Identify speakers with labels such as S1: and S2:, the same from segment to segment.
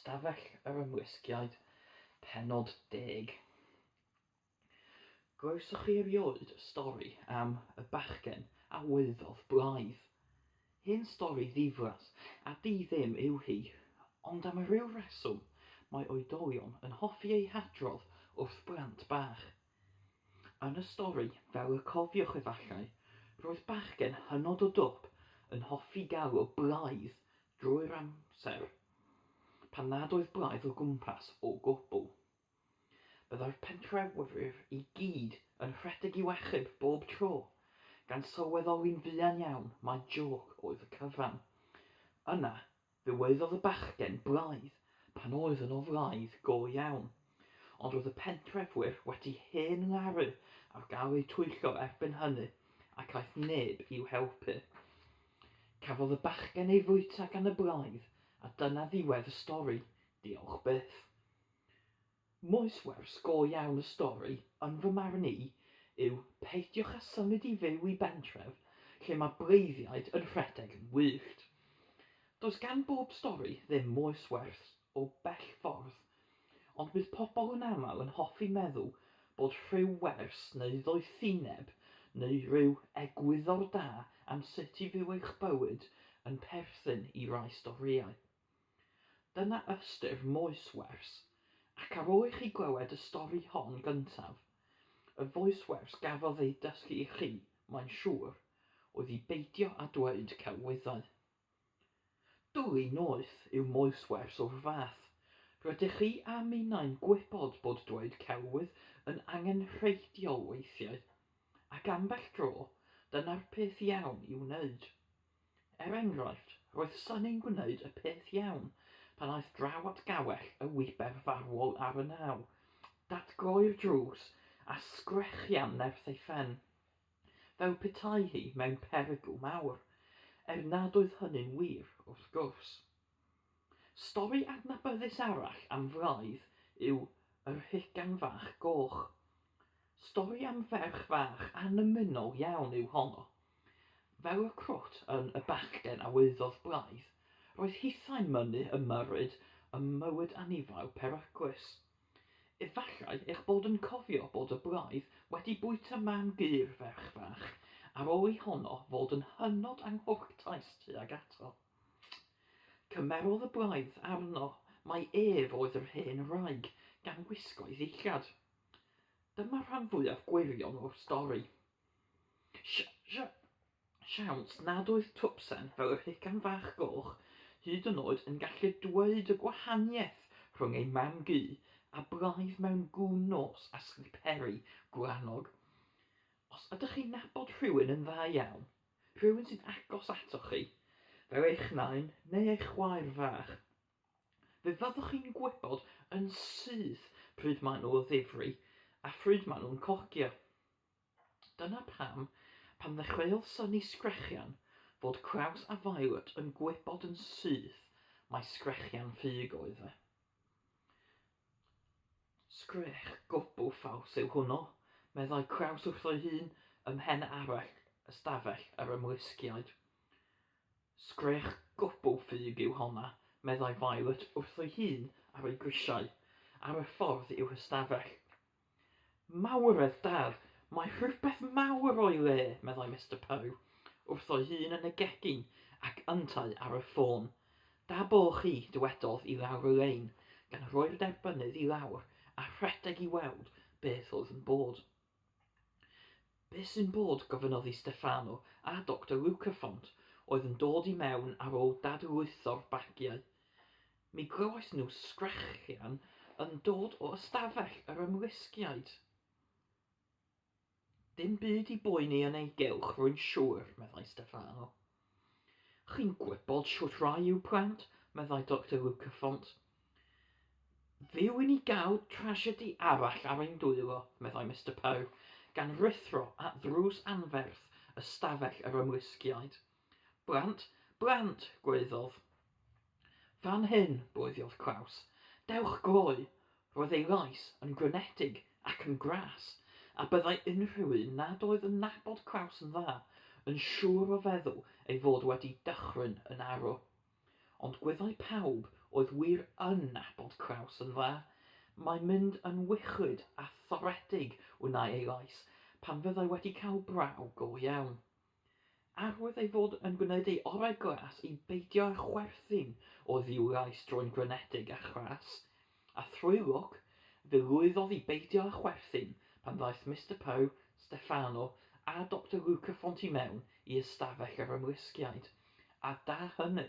S1: Ystafell yr Ymlusgiaid, pennod deg. Glywsoch chi erioed y stori am y bachgen a waeddodd blaidd? Hen stori ddiflas a di-ddim yw hi, ond am ryw reswm mae oedolion yn hoffi ei hadrodd wrth blant bach. Yn y stori, fel y cofiwch efallai, roedd bachgen hynod o dwp yn hoffi galw blaidd drwy'r amser, pan nad oedd blaidd o gwmpas o gwbl. Byddai'r pentrefwyr i gyd yn rhedeg i'w achub bob tro, gan sylweddoli'n fuan iawn mai jôc oedd y cyfan. Yna, Fe waeddodd y bachgen blaidd pan oedd yno flaidd go iawn, ond roedd y pentrefwyr wedi hen laru ar gael eu twyllo erbyn hynny ac aeth neb i'w helpu. Cafodd y bachgen ei fwyta gan y blaidd a dyna ddiwedd y stori, diolch byth. Moeswers go iawn y stori, yn fy marn i, yw peidiwch â symud i fyw i bentref lle mae bleiddiaid yn rhedeg yn wyllt. Does gan bob stori ddim moeswers o bell ffordd, ond bydd pobl yn aml yn hoffi meddwl bod rhyw wers neu ddoethineb neu ryw egwyddor da am sut i fyw eich bywyd yn perthyn i rai storïau. Dyna ystyr moeswers, ac ar ôl i chi glywed y stori hon gyntaf, y foeswers gafodd ei dysgu i chi, mae'n siŵr, oedd i beidio â dweud celwyddau. Dwli noeth yw moeswers o'r fath. Rydych chi a minnau'n gwybod bod dweud celwydd yn angenrheidiol weithiau, ac ambell dro, dyna'r peth iawn i'w wneud. Er enghraifft, roedd Sonny'n gwneud y peth iawn pan aeth draw at gawell y wiber farwol ar y naw, datgloi'r drws a sgrechian nerth ei phen, fel petai hi mewn perygl mawr, er nad oedd hynny'n wir, wrth gwrs. Stori adnabyddus arall am flaidd yw Yr Hugan Fach Goch. Stori am ferch fach annymunol iawn yw honno. Fel y crwt yn Y Bachgen a Waeddodd Blaidd, roedd hithau'n mynnu ymyrryd ym mywyd anifail peryglus. Efallai eich bod yn cofio bod y blaidd wedi bwyta mam gu'r ferch fach ar ôl i honno fod yn hynod anghwrtais tuag ato. Cymerodd y blaidd arno mai ef oedd yr hen wraig gan wisgo'i ddillad. Dyma'r rhan fwyaf gwirion o'r stori. Siawns nad oedd Twpsen, fel yr hugan fach goch, hyd yn oed yn gallu dweud y gwahaniaeth rhwng ei mam-gu a blaidd mewn gŵn nos a sliperi gwlanog. Os ydych chi'n nabod rhywun yn dda iawn, rhywun sy'n agos atoch chi, fel eich nain neu eich chwaer fach, fe fyddwch chi'n gwybod yn syth pryd maen nhw o ddifri a phryd maen nhw'n cogio. Dyna pam, pan ddechreuodd Sonny sgrechian, fod Kraus a Violet yn gwybod yn syth mai sgrechian ffug oedd e. Sgrech gwbl ffals yw hwnnw, meddai Kraus wrtho'i hun ym mhen arall ystafell yr ymlusgiaid. Sgrech gwbl ffug yw honna, meddai Violet wrtho'i hun ar ei grisiau, ar y ffordd i'w hystafell. Mawredd Dad, mae rhywbeth mawr o'i le, meddai Mister Poe wrtho'i hun yn y gegin ac yntau ar y ffôn. Da bo chi, dywedodd i lawr y lein, gan roi'r derbynnydd i lawr a rhedeg i weld beth oedd yn bod. Be sy'n bod? gofynnodd i Stefano a Doctor Lucafont, oedd yn dod i mewn ar ôl dadlwytho'r bagiau. Mi glywais nhw sgrechian yn dod o ystafell yr ymlusgiaid. Dim byd i boeni yn ei gylch, rwy'n siŵr, meddai Stefano. Chi'n gwybod shwt rai yw plant, meddai Doctor Lucafont. Fiw i ni gael trasiedi arall ar ein dwylo, meddai Mister Poe, gan ruthro at ddrws anferth ystafell yr ymlusgiaid. Blant! Blant! gwaeddodd. Fan hyn! bloeddiodd Klaus. Dewch gloi! Roedd ei lais yn grynedig ac yn gras, a byddai unrhyw un nad oedd yn nabod Klaus yn dda yn siŵr o feddwl ei fod wedi dychryn yn arw. Ond gwyddai pawb oedd wir yn nabod Kraus yn dda, mai mynd yn wichlyd a thoredig wnâi ei lais pan fyddai wedi cael braw go iawn. Arwydd ei fod yn gwneud ei orau glas i beidio â chwerthin oedd i'w lais droi'n grynedig a chras, a thrwy lwc, fe lwyddodd i beidio â chwerthin pan ddaeth Mister Poe, Stefano a Doctor Luca Font i mewn i ystafell yr ymlusgiaid, a da hynny,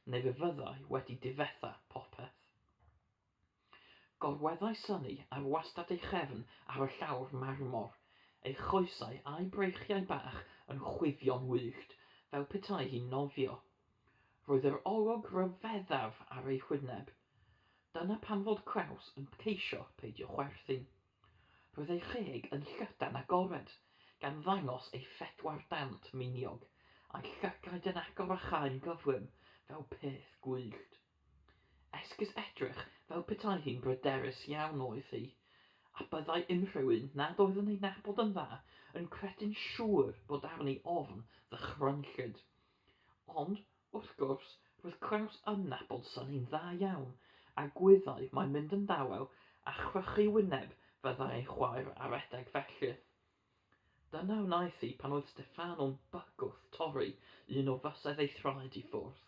S1: neu fe fyddai wedi difetha popeth. Gorweddai Sunny ar wastad ei chefn ar y llawr marmor, ei choesau a'i breichiau bach yn chwifio'n wyllt, fel petai hi'n nofio. Roedd yr olwg ryfeddaf ar ei hwyneb. Dyna pam fod Kraus yn ceisio peidio chwerthin. Roedd ei cheg yn llydan agored, gan ddangos ei phedwar dant miniog, a'i llygaid yn agor a chau'n gyflym fel peth gwyllt. Esgus edrych fel petai hi'n bryderus iawn oedd hi, a byddai unrhyw un nad oedd yn ei nabod yn dda yn credu'n siŵr bod arni ofn ddychrynllyd. Ond, wrth gwrs, roedd Kraus yn nabod Sunny'n dda iawn, a gwyddai mai mynd yn dawel a chrychu wyneb fyddai ei chwaer ar adeg felly. Dyna wnaeth hi pan oedd Steffano'n bygwth torri un o fysedd ei thraed i ffwrdd.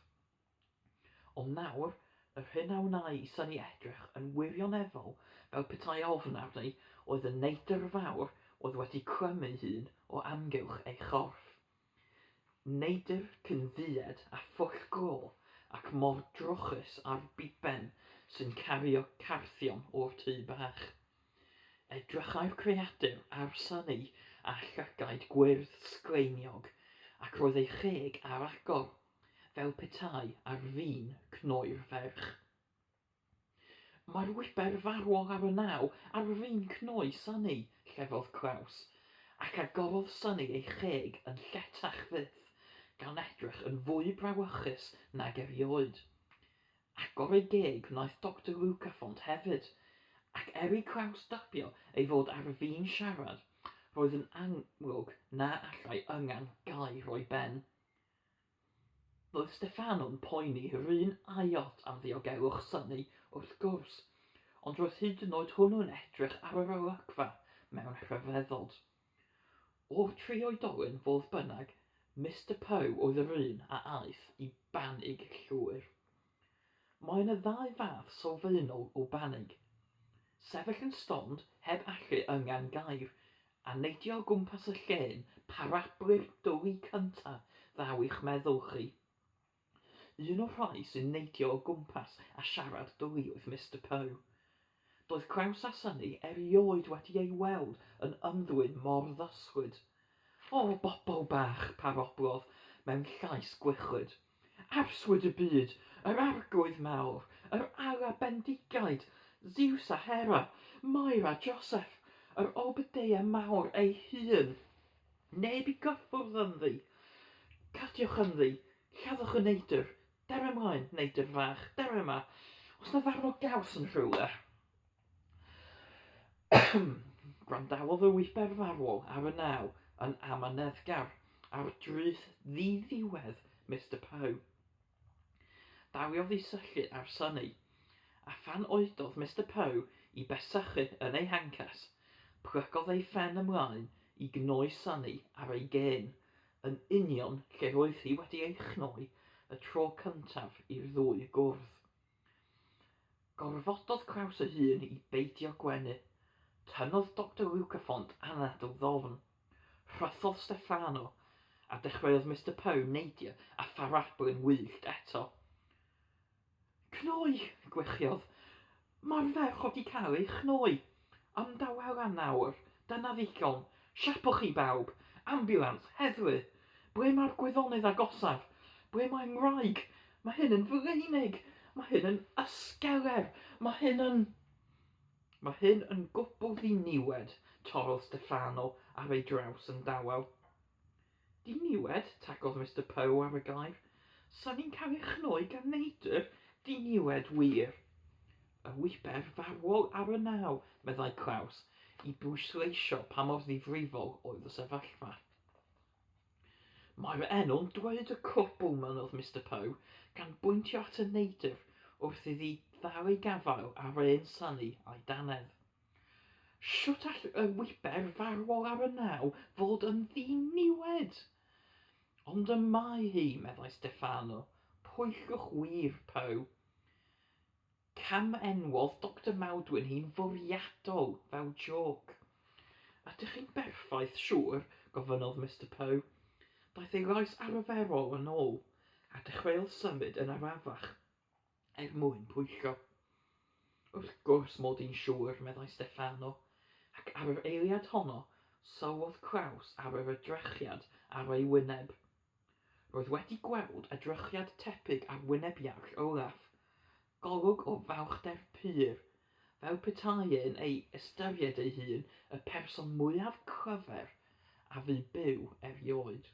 S1: Ond nawr, yr hyn a wnâi i Sunny edrych yn wirioneddol fel petai ofn arni oedd y neidr fawr oedd wedi crymu hun o amgylch ei chorff. Neidr cyn ddued â phwll glo ac mor drwchus â'r biben sy'n cario carthion o'r tŷ bach. Edrychai'r creadur ar Sunny â llygaid gwyrdd sgleiniog ac roedd ei cheg ar agor. fel petai ar fin cnoi'r ferch. Mae'r wiber farwol ar y naw ar fin cnoi Sunny, llefodd Kraus, ac agorodd Sunny ei cheg yn lletach fyth, gan edrych yn fwy brawychus nag erioed. Agor ei geg wnaeth Doctor Lucafont hefyd, ac er i Kraus dybio ei fod ar fin siarad, roedd yn amlwg na allai yngan gair o'i ben. Roedd Steffano'n poeni yr un iot am ddiogelwch Sunny, wrth gwrs, ond roedd hyd yn oed hwnnw'n edrych ar yr olygfa mewn rhyfeddod. O'r tri oedolyn, fodd bynnag, Mister Poe oedd yr un a aeth i banig llwyr. Mae yna ddau fath sylfaenol o banig. Sefyll yn stond, heb allu yngan gair, A neidio o gwmpas y lle'n parablu'r dwli cynta ddaw i'ch meddwl chi. Un o'r rhai sy'n neidio o gwmpas a siarad dwli oedd Mister Poe. Doedd Kraus a Sunny erioed wedi ei weld yn ymddwyn mor ddysglyd. O, bobl bach, paroblodd mewn llais gwichlyd. Arswyd y byd, yr Arglwydd mawr, yr Ara bendigaid, Zeus a Hera, Mair a Joseff, yr Obedeia mawr ei hun. Neb i gyffwrdd ynddi. Cadiwch ynddi, lladdwch y neidr, dere mlaen, neidr fach, dere yma. Oes 'na ddarn o gaws yn rhywle? Gwrandawodd y wiber farwol ar y naw yn amyneddgar ar draeth ddi-ddiwedd Mister Poe. Daliodd i syllu ar Sunny, a phan oedodd Mister Poe i besychu yn ei hancas, plygodd ei phen ymlaen i gnoi Sunny ar ei gên, yn union lle roedd hi wedi ei chnoi y tro cyntaf i'r ddwy gwrdd. Gorfododd Kraus ei hun i beidio gwenu. Tynnodd Doctor Lucafont anadl ddofn. Rhythodd Steffano, a dechreuodd Mister Poe neidio a pharablu'n wyllt eto. Cnoi! gwichiodd. Mae'r ferch wedi cael ei chnoi! Ymdawela nawr, dyna ddigon. Siapwch chi bawb! Ambiwlans! Heddlu! Ble mae'r gwyddonydd agosaf? Ble mae 'ngwraig? Mae hyn yn fleinig! Mae hyn yn ysgeler! Mae hyn yn... Mae hyn yn gwbl ddiniwed, torrodd Steffano ar ei draws yn dawel. Diniwed? tagodd Mister Poe ar y gair. Sa ni'n cael ei chnoi gan neidr? Diniwed wir! Y wiber farwol ar y naw, meddai Klaus, i bwysleisio pa mor ddifrifol oedd y sefyllfa. Mae'r enw'n dweud y cwbl, mynnodd Mister Poe, gan bwyntio at y neidr wrth iddi ddal ei gafael ar ên Sonny a'i dannedd. Shwt all y wiber farwol ar y naw fod yn ddiniwed? Ond y mae hi, meddai Steffano, pwyllwch wir, Poe. Cam-enwodd Doctor Maldwyn hi'n fwriadol, fel jôc. Ydych chi'n berffaith siŵr? gofynnodd Mister Poe. Daeth ei lais arferol yn ôl, a dechreuodd symud yn arafach er mwyn pwyllo. Wrth gwrs mod i'n siŵr, meddai Steffano, ac ar yr eiliad honno sylwodd Kraus ar yr edrychiad ar ei wyneb. Roedd wedi gweld edrychiad tebyg ar wyneb Iarll Olaf, golwg o falchder pur, fel petai e'n ei ystyried ei hun y person mwyaf clyfar a fu byw erioed.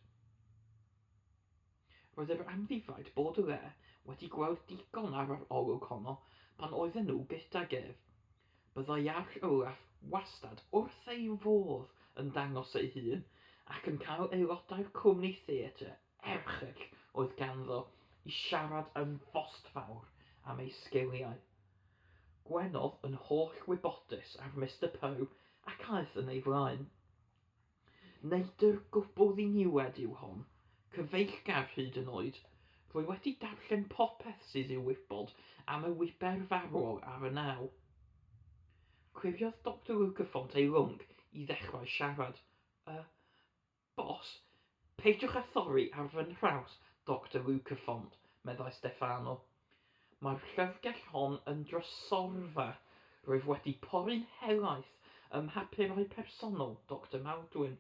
S1: Roedd yr amddifaid Baudelaire wedi gweld digon ar yr olwg honno pan oedden nhw gydag ef. Byddai Iarll Olaf wastad wrth ei fodd yn dangos ei hun ac yn cael aelodau'r cwmni theatr erchyll oedd ganddo i siarad yn fostfawr am ei sgiliau. Gwenodd yn holl wybodus ar Mister Poe ac aeth yn ei flaen. Neidr gwbl ddiniwed yw hon, cyfeillgar hyd yn oed. Rwy wedi darllen popeth sydd i'w wybod am y wiber farwol ar y naw. Cliriodd Doctor Lucaffont ei lwnc i ddechrau siarad. Y bos? Peidiwch â thorri ar fy nhraws, Doctor Lucaffont, meddai Steffano. Mae'r llyfrgell hon yn drysorfa. Rwyf wedi pori'n helaeth ym mhapurau personol Doctor Maldwyn.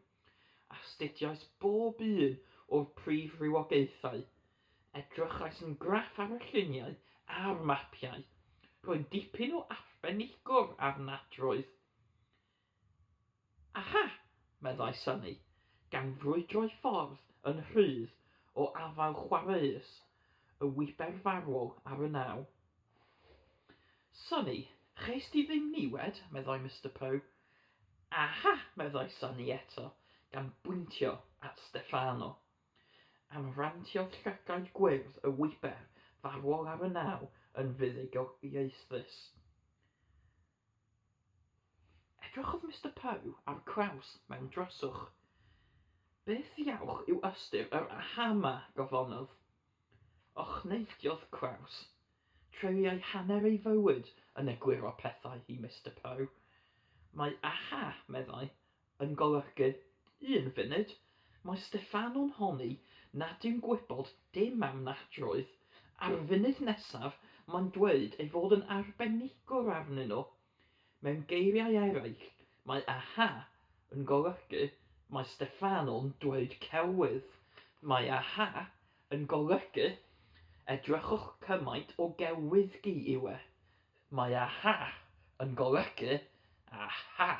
S1: Astudiais bob un o'r prif rywogaethau. Edrychais yn graff ar y lluniau a'r mapiau. Rwy'n dipyn o arbenigwr ar nadroedd. Aha! meddai Sonny, gan frwydro'i ffordd yn rhydd o afael chwareus y wiber farwol ar y naw. Sonny, ches di ddim niwed? meddai Mister Poe. Aha! meddai Sonny eto, gan bwyntio at Steffano. Amrantiodd llygaid gwyrdd y wiber farwol ar y naw yn fuddugoliaethus. Edrychodd Mister Poe ar Kraus mewn dryswch. Beth ddiawch yw ystyr yr aha 'ma? gofynnodd. Ochneidiodd Kraus. Treuliai hanner ei fywyd yn egluro pethau i Mister Poe. Mae aha, meddai, yn golygu, un funud, mae Steffano'n honni nad yw'n gwybod dim am nadroedd, a'r funud nesaf mae'n dweud ei fod yn arbenigwr arnyn nhw. Mewn geiriau eraill, mae aha yn golygu mae Steffano'n dweud celwydd. Mae aha yn golygu edrychwch cymaint o gelwyddgi yw e. Mae aha yn golygu aha.